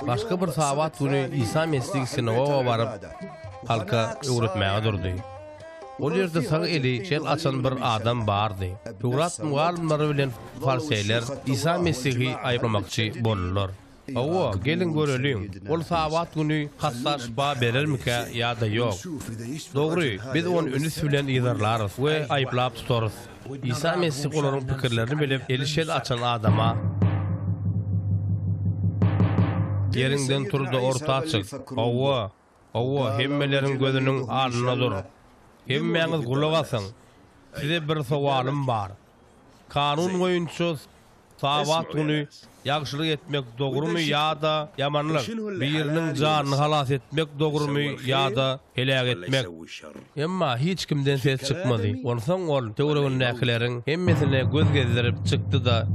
Başga bir Sabat güni Isa Mesih sinagoga baryp, halka öwretmäge durdy. Ol ýerde sag eli şel açan bir adam bardy. Töwrat mugallymlary bilen fariseýler Isa Mesihi aýyplamakçy boldular. Hawa, geliň göreliň, ol Sabat güni hassa şypa berermikä ýa-da ýok. Dogry, biz ony üns bilen yzarlarys we aýyplap tutarys. Isa Mesih olaryň pikirlerini bilip, eli şel açan adama, Ýeriňden tur-da orta çyk. Hawa, hawa, hemmeleriň gözüniň alnynda dur. Hemmäňiz gulak asyň! Size bir sowalym bar. Kanun boýunça Sabat güni ýagşylyk etmek dogrumy ýa-da ýamanlyk? Biriniň janyny halas etmek dogrumy ýa-da heläk etmek? Emma hiç kimden ses çykmady. Onsoň ol töweregindäkileriň hemmesine göz gezdirip çykdy-da,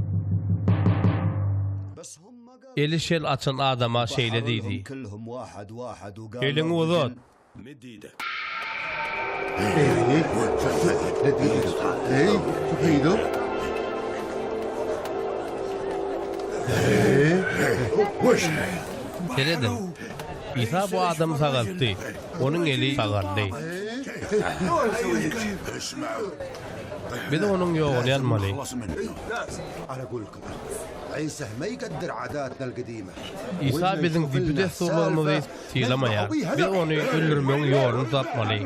eli şel açan adama şeýle diýdi, Eliňi uzat! Serediň, Isa bu adamy sagaltdy, onuň eli sagaldy. Biz onuň ýoguny almaly. Isa biziň düýpli dessurlarymyzy sylamaýar. Biz ony öldürmegiň ýoluny tapmaly.